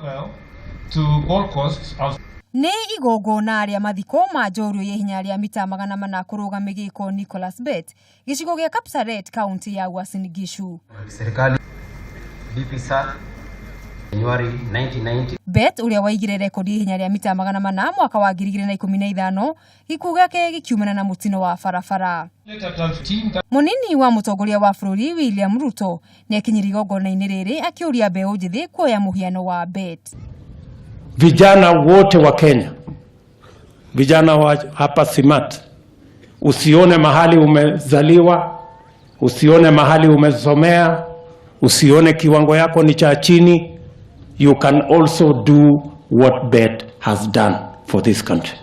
Farewell to Gold Coast. Nĩ igongona rĩa mathiko ma njorua ya ihenya rĩa mita 400 kũrũga mĩgĩko Nicholas Bett gĩcigo gĩa Kapsaret kaunti ya Uasin Gishu. Serikali DP Sir January 1990. Bett ũrĩa waigire rekondi ihenya rĩa mita 400 mwaka wa 2015 gĩkuũ gĩake gĩkiumana na mũtino wa barabara. Mũnini wa mũtongoria wa bũrũri William Ruto nĩakinyire igongona-inĩ rĩrĩ akĩũria mbeũ njĩthĩ kuoya mũhiano wa Bett. Vijana wote wa Kenya, vijana wa hapa Simat, usione mahali umezaliwa, usione mahali umesomea, usione kiwango yako ni cha chini. You can also do what Bett has done for this country.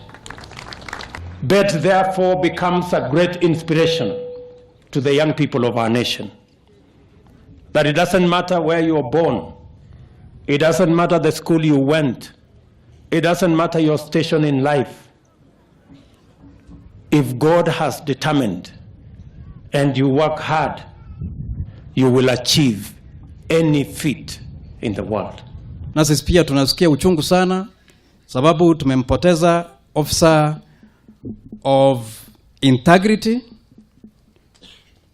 Bett therefore becomes a great inspiration to the young people of our nation. That it doesn't matter where you are born, it doesn't matter the school you went, it doesn't matter your station in life. If God has determined and you work hard, you will achieve any feat in the world. Na sisi pia tunasikia uchungu sana sababu tumempoteza officer of integrity,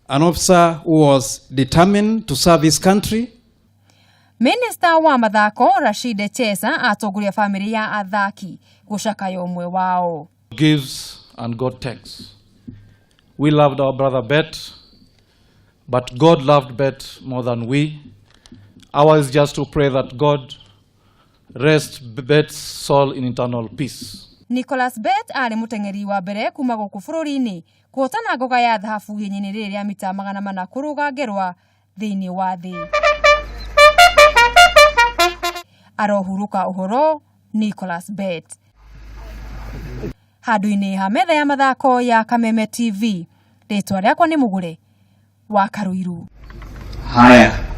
an officer who was determined to serve his country. Minista wa mathako Rashid Chesa atongoria famĩlĩ ya athaki gũcakaya ũmwe wao. Gives and God takes. We loved our brother Bett, but God loved Bett more than we. Ours is just to pray that God rest Bett's soul in eternal peace. Nicholas Bett arĩ mũteng'eri wa mbere kuma gũkũ bũrũri-inĩ kũhotana ngoga ya thahabu ihenya-inĩ rĩrĩ rĩa mita 400 kũrũga ngerwa thĩinĩ wa thĩ. Arohurũka ũhoro Nicholas Bett. Handũ-inĩ ha metha ya mathako ya Kameme TV, rĩtwa rĩakwa nĩ Mũgũre wa Karũirũ. Haya.